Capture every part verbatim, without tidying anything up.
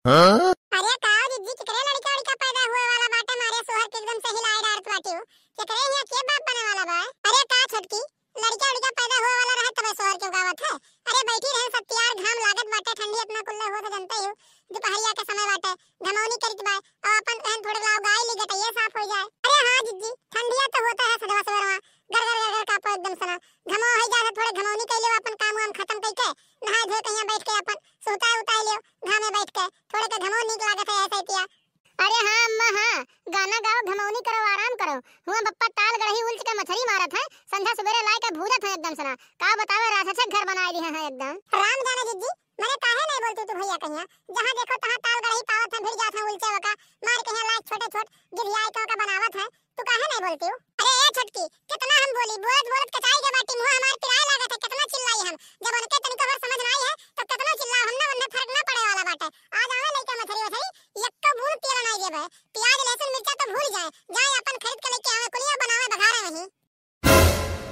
हाँ? अरे का जिज्जी, केकरे लड़का उड़का पैदा होए वाला बाटे, मारे सोहर के एकदम से हिलाए डारत बाटिउ। केकरे हियाँ के बाप बने वाला बा? अरे का छोटकी, लड़का उड़का पैदा होए वाला रहे तबे सोहर के गावत है। अरे बैठी रहे सब तियार, घाम लागत बाटे, ठंडी इतना कुल्ले होत है जानते ही हो। दुपहरिया के समय बाटे, घमौनी करित बा, और अपन कहन थोड़े लाओ गाय ली, गटैया साफ हो जाए। अरे हाँ जिज्जी, ठंडिया तो होता है सदवा सवेरवा, गड़ गड़ गड़ गड़ कापो एकदम सना। घमो है जा, थोड़े घमौनी कर लियो, अपन काम वाम खत्म करके नहाए धोए कहिया बैठ के अपन सुताए उताए लियो, घामे बैठ के थोड़े के घमो नीक लागत है ऐसे पिया। अरे हाँ अम्मा हाँ, गाना गाओ, घमौनी करो, आराम करो। हुआ बप्पा ताल गढ़ही उलच के मछरी मारत है, संझा सुबेरे लाए के भूजत है एकदम सना। का बतावे, राक्षस घर बनाए दिए हैं एकदम। राम जाने जिज्जी, मने काहे नहीं बोलती तू भैया कहिया? जहाँ देखो तहाँ ताल गढ़ही पावत है, भिड़ जात है उलचे वका, मार कहिया लाए छोटे छोट गिधियाए के ओका बनावत है। तू काहे नहीं बोलती हो? अरे ए छोटकी, कितना हम बोली, बोलत बोलत कचाई के बाटी, मुँह हमार पिराए लागत है, कितना चिल्लाई हम। जब उनके तनिको भर समझ ना आई है, तो कितना चिल्लाओ, हम ना उन्हें फर्क ना पड़े वाला बाटे। आज आवे लइका मछरी वछरी, यक्को बूंद तेल नहीं देबे। प्याज लहसुन मिर्चा तो भूल जाए, जाए अपन खरीद के लेके आवे, कुलिया बनावे बघारे वहीं।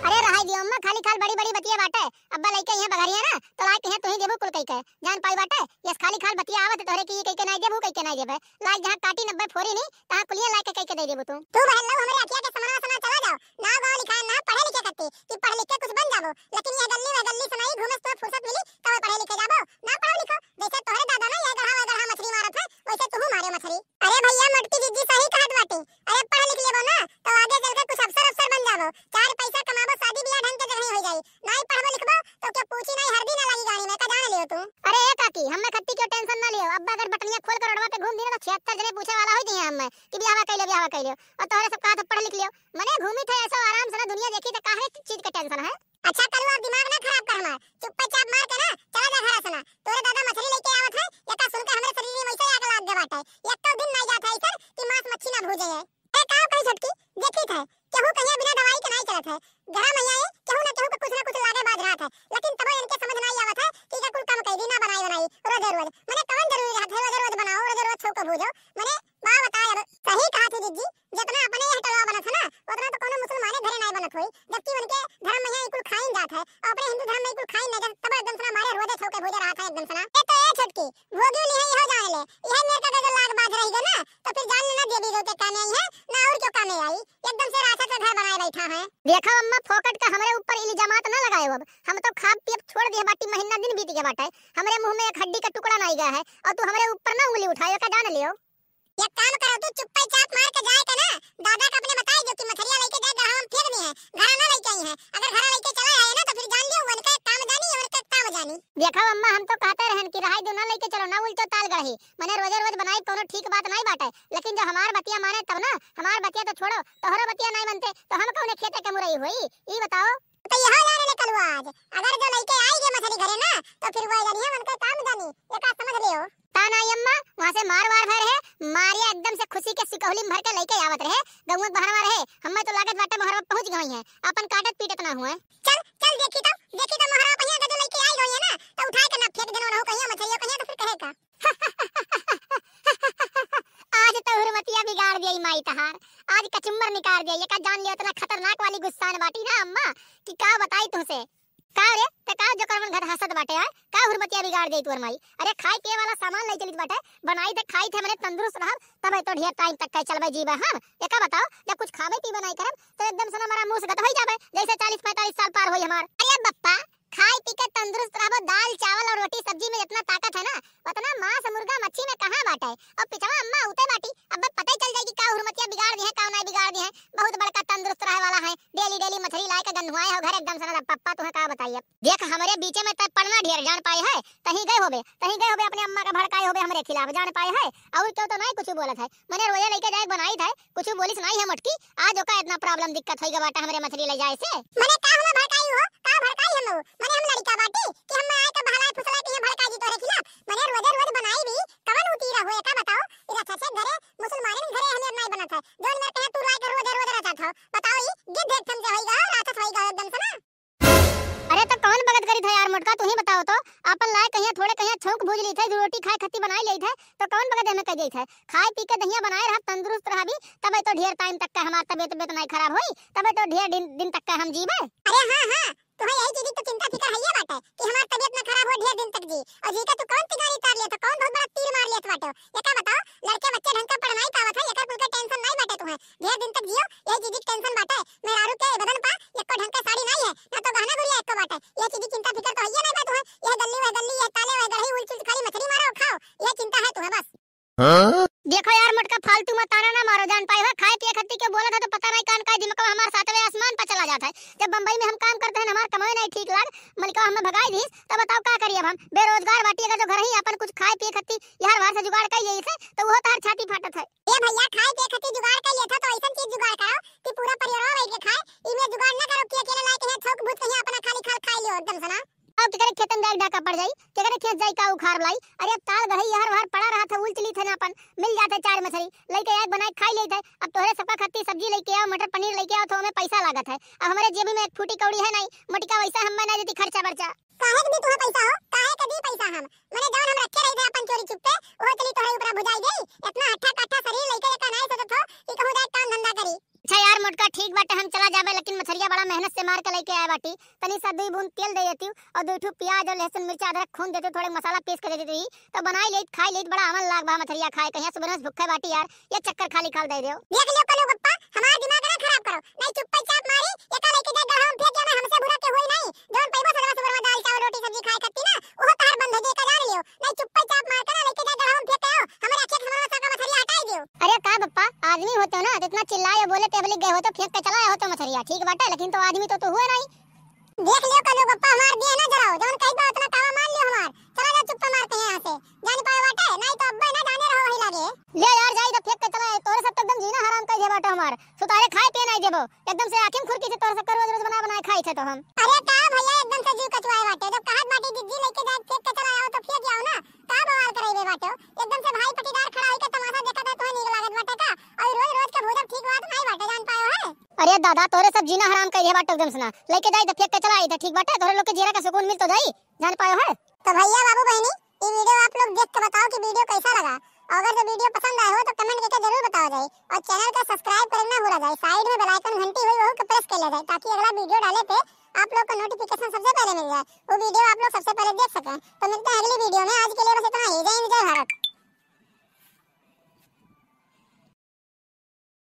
अरे रहाई दियो अम्मा, खाली खाल बड़ी बड़ी बतिया बाटे। अब्बा लइका यहाँ बघरिया ना, तो लाइक यहाँ तू ही देबू कुल कई के। जान पाई बाटे, यस खाली खाल बतिया आवत है तोहरे कि ये कई के नहीं देबू, कई के नहीं देबे। लाइक जहाँ काटी नब्बे फोरी नहीं, तहाँ कुलिया लाइक के कई के दे देबू तू। तू बहन लोग हमरे अखिया के समनवा सना चला जाओ। ना गाँव लिखाए, ना पढ़े लिखे करती, कि पढ़ लिख के कुछ बन जाबो। लेकिन यह गल्ली वह गल्ली सुनाई घूमे से तुम्हें फुर्सत मिली, तब पढ़े लिखे जाबो। ना पढ़ो लिखो, जैसे तोहरे दादा ना यह गढ़ा वह गढ़ा मछली मारत है, वैसे तू मारे मछली। अरे भैया, मोटकी जिज्जी सही कहत बाटी। अरे पढ़ लिख लेबो ना, तो आगे चल के कुछ अफसर अफसर बन जाबो, चार पैसा कमाबो, शादी बियाह ढंग के जगह हो जाई। नाई पढ़बो लिखबो, तो क्यों पूछी नाई, हरदी ना लगी गाड़ी में, का जान लियो तू। अरे ए काकी, हमें खत्ती क्यों टेंशन ना लियो, अब्बा अगर बटनिया खोल के रोडवा पे घूम दी ना, तो छिहत्तर जने पूछे वाला हो जाइए हमें कि बियाह कर लियो, बियाह कर लियो। और तोहरे सब कहा तो पढ़ लिख लियो, मने घूमी थे ऐसो आराम से ना, दुनिया देखी तो काहे चीज के टेंशन है। अच्छा कलुआ, दिमाग ना खराब कर हमार, चुप्पे चाप मार के ना चला जा घर से ना। तोरे दादा मछली लेके आवत है, एका सुन के हमरे शरीर में वैसे आग लाग गए बाटे। एक तो दिन नहीं जात है ऐसन कि मांस मच्छी ना भूजे है। ए का कही छोटकी, देखी थे, केहू कहिया बिना दवाई के नहीं चलत है। घर में आई, केहू ना केहू के कुछ ना कुछ लागे बाज रहत है, लेकिन तबो इनके समझ नहीं आवत है कि का कुल काम कैदी ना बनाई बनाई रोज रोज। मने कौन जरूरी रहत है रोज रोज बनाओ, रोज रोज छौको भूजो। मने बा बताए अब। सही कहा थी जिज्जी, जितना अपने यह टोला बनत है ना, उतना तो कोनो मुसलमाने घरे नहीं बनत होई, जबकि उनके धर्म में यहाँ कुल खाइन जात है, और अपने हिंदू धर्म में कुल खाइन नहीं जात, तब एकदम सना मारे रोजे छौके भूजे रहत है एकदम सना। ए तो ए छोटकी, भोगी नहीं है, इहो जान ले, यह मेरे का जो लाग बाज रही है ना, तो फिर जान लेना देवी देवते कामे आई है, ना और क्यों कामे आई, एकदम से राक्षस का घर बनाए बैठा है। देखो अम्मा, फोकट का हमरे ऊपर इल्जामात ना लगाए अब, हम तो खाब पियब छोड़ दिए बाटी, महीना दिन बीत गया बाटे, हमरे मुंह में एक हड्डी का टुकड़ा नहीं गया है, और तू हमरे ऊपर ना उंगली उठाए, का जान लियो। एक काम करो, तू चुप्पे चाप मार के जाए के ना, दादा का अपने बताई जो कि मछरिया लेके जाए, गढ़ा में फेंक दी है, घरा ना लेके आई है। अगर घरा लेके चला है ना, तो फिर जान लियो, उनका काम जानी, उनका काम जानी। देखो अम्मा, हम तो कहते रहन कि रहाई दो, ना लेके चलो, ना उल्टो ताल गढ़ी। मने रोजे रोज बनाई, कोनो ठीक बात नहीं बाटे, लेकिन जो हमार बतिया माने तब ना, हमार बतिया तो छोड़ो, तोहरो बतिया नहीं मानते, तो हम कौने खेते के मुरई होई, ई बताओ। तो यह जाने ले कलुआ आज, अगर जो लइके आई गए मछली घरे ना, तो फिर वह जानी है उनका काम जानी, ये का समझ लियो। ता ना अम्मा, वहाँ से मार वार भर है, मारिया एकदम से खुशी के सिकहुली में भर के लइके आवत रहे, गौवा बहरवा रहे, हमें तो लागत बाटे मोहरवा पहुँच गई है, अपन काटत पीटत ना हुए। चल, चल देखी तो, देखी तो मोहरवा पहिया का जो लइके आई गई है ना, तो उठाए के ना फेंक देना रहो कहिया मछलियों कहिया तो फिर कहे का। आज तो हुरमतिया बिगाड़ दिया ई माई तहार, आज कचुम्बर निकाल दिया, ये का जान लियो इतना खतरनाक वाली गुस्सान बाटी ना अम्मा, कि का बताई तुमसे। का रे, ते का जो करवन घर हंसत बाटे, आय? का हुरमतिया बिगाड़ दे तोर माई? अरे खाए पिए वाला सामान ले चलित बाटे, बनाई थे खाई थे मने तंदुरुस्त रहब, तबे तो ढेर टाइम तक के चलबे जीबे हम। एका बताओ, जब कुछ खाबे पीबे नहीं करब, तो एकदम से ना हमारा मुंह से गत होई जाबे, जैसे चालीस पैंतालीस साल पार होई हमार। अरे बप्पा, खाए पी के तंदुरुस्त रहबो, दाल चावल और रोटी सब्जी में जितना ताकत है ना, उतना मांस मुर्गा मच्छी में कहाँ बाटे। और पिछवा अम्मा उते बाटी, अब पता ही चल जाई कि का हुरमतिया बिगाड़ दी है, का नहीं बिगाड़ दी है। बहुत बड़का तंदुरुस्त रहे वाला है, डेली डेली मछली लाए के गंधुआए हो घर एकदम से ना। पप्पा तुम्हें का बताई अब। देख हमरे बीचे में तय पड़ना ढेर जान पाए है, तहीं गए होबे, तहीं गए होबे अपने अम्मा का भड़काए होबे हमरे खिलाफ जान पाए है, और क्यों तो नहीं कुछ बोलत है। मने रोजे लेके जाए बनाई था, कुछ बोलिस नहीं है मोटकी, आज ओका इतना problem दिक्कत होई गवा बाटे हमरे मछली ले जाए से। मने का हम भड़काई हो, का भड़काई हम? मने हम लड़का बाटी कि हम आए का बहलाए फुसलाए के यहाँ भड़काई जी तोरे खिलाफ? मने रोजे रोज बनाई भी, कवन उती रहो, एका बताओ, ई राक्षस घरे, मुसलमानन घरे हमें नहीं बनत है, जोन मेरे कहे तू लाए के रोजे रोज रचत हो, बताओ ई गिद्ध एक ठम से होई गवा, राक्षस होई गवा एकदम से ना। अरे तो कौन बगत करी था यार मोटका, तू ही बताओ तो। अपन लाए कहिया थोड़े कहिया छौंक भूज ली थे, रोटी खाए खत्ती बनाई ली थे, तो कौन बगत हमें कह दी थे? खाए पी के दहिया बनाए रहा, तंदुरुस्त रहा भी, तबे तो ढेर टाइम तक का हमार तबियत तबियत नहीं खराब होई, तबे तो ढेर दिन, दिन तक का हम जीबे। अरे हाँ हाँ, तुहे यही चीज की तो चिंता फिकर हइये बाटे कि हमार तबीयत ना खराब हो ढेर दिन तक जी। और जी का तू कौन तिगारी तार लेत हो, कौन बहुत बड़ा तीर मार लेत बाटे हो? ये का बताओ, लड़के बच्चे ढंग का पढ़ नाई पावत है, एकर कुल के tension नाई बाटे तुहे। ढेर दिन तक जियो, यही चीज की tension बाटे। मेहरारू के बदन पा एको ढंग के साड़ी नाई है, ना तो गहना गुरिया एको बाटे। ये चीज की चिंता फिकर तो हइये नाई बा तुहे। यह गल्ली वह गल्ली, यह ताले वह गढ़ई, उल चुल खाली मछली मारो और खाओ, यह चिंता है तुहे बस। हाँ? देखो यार मोटका, फालतू में ताना ना मारो, जान पाए हो, खाए पिए खत्ती के बोलत है तो पता नहीं कान का दिमाग हमार सातवें आसमान पर चला जात है। जब बम्बई में हम काम करत है, हमार कमाई नहीं ठीक लाग, मलिकवा हमें भगाई दीस, तो बताओ का करी अब हम? बेरोजगार बाटी, अगर जो घर ही अपन कुछ खाए पिए खत्ती यार बाहर से जुगाड़ कर लिए थे, तो वो तार छाती फाटत है। ए भैया, खाए पिए खत्ती जुगाड़ कर लिए था तो ऐसा चीज जुगाड़ करो कि पूरा परिवार बैठ के खाए। इमे जुगाड़ ना करो कि अकेले लाए के यहाँ थोक भूत कहीं अपना खाली खाल खाए लियो एकदम से ना। अब केकरे खेतन जाए डाका पड़ जाई, केकरे खेत जाई का उखाड़ लाई। अरे अब ताल गढ़ई यार बाहर पड़ा रहा था, उल चली थे ना अपन, मिल जाते चार मछली, लेके आए बनाए खाई लेते। अब तोहरे सबका खत्ती सब्जी लेके आओ, मटर पनीर लेके आओ, तो हमें पैसा लागत है। अब हमारे जेबी में एक फूटी कौड़ी है नहीं, मोटिका वैसा हमें ना देती खर्चा बर्चा। काहे के दी तुम्हें पैसा हो? काहे के दी पैसा हम? मने जौन हम रखे रही थे अपन चोरी चुप्पे, वो चली तोहरे ऊपर भुजाई गई। इतना हट्ठा कट्ठा शरीर लेके ये कहनाई सोचत हो कि कहूँ जाए काम धंधा करी। अच्छा यार मोटका, ठीक बाटे, हम चला जाबे, लेकिन मछरिया बड़ा मेहनत से मार के लेके आए बाटी। तनी सा दुई बूंद तेल दे देती और दो ठू प्याज और लहसुन मिर्चा अदरक खून देती, थोड़े मसाला पीस के दे देती, तो बनाई लेत खाई लेत, बड़ा अमल लाग बा मछरिया खाए। कहिया सुबह से भूखे बाटी यार, ये चक्कर खाली खाल दे देओ। देख लियो कलू बप्पा, हमार दिमाग ना खराब करो, नहीं चुप्पे चाप मारी, एका लेके जाए गढ़ा में फेंक जाना, हमसे बुरा के होई नहीं। जौन पैबो सजवा सुबह में दाल चावल रोटी सब्जी खाए खत्ती ना, ओहो तहार बंद हो जाए, का जान लियो। नहीं चुप्पे चाप मार के ना लेके जाए गढ़ा में फेंक आओ, हमारे आँखें के हमारा साका मछरिया हटाई दियो। अरे का बप्पा, आदमी होते हो ना, तो इतना चिल्लाए और बोले तबलीग गए हो तो फेंक के चला आए हो तो मछरिया, ठीक बाटे, लेकिन तो आदमी तो तू हुए नहीं। देख लियो कलू बप्पा, हमार दिया ना जराओ, जौन कही बा उतना कावा मान लियो हमार। चला जा चुप्पा मार के यहाँ से, जान पाए बाटे, नहीं तो अब्बे ना जाने रहो वही लागे। ले यार जाई तो फेंक के चला आए, तोरे सब तो एकदम जीना हराम कर दिया बाटे हमार। सुतारे खाए पिए नहीं देबो, एकदम से आँखें खुरकी से तोरे सबका रोज रोज बना बनाए खाई थे तो हम। अरे का भैया एकदम से जीव कचुआए बाटे, जब कहत बाटी जिज्जी लेके जाए फेंक के चला आओ तो फेंक आओ ना, का बवाल करइबे बाटे हो? एकदम से भाई पटीदार खड़ा होइके तमाशा देखत है, तोहे नीक लागत बाटे का? अउर रोज रोज के भोजन ठीक बात नाई बाटे, जान पायो है? अरे दादा, तोरे सब जीना हराम कइले बाटे एकदम से ना। लेके जाई तो फेंक के चला आई तो ठीक बाटे, तोरे लोग के जीरा का सुकून मिल तो जाई, जान पायो है? तो भैया बाबू बहनी, ई video आप लोग देख के बताओ कि video कैसा लगा। और अगर जो video पसंद आए हो तो comment करके जरूर बताओ जाए, और channel का subscribe करना ना भूला जाए। Side में bell icon घंटी हुई वहू के press कर लिया जाए, ताकि अगला video डाले पे आप लोग को notification सबसे पहले मिल जाए, वो video आप लोग सबसे पहले देख सकें। तो मिलते हैं अगली video में, आज के लिए बस इतना ही। जय हिंद, जय भारत।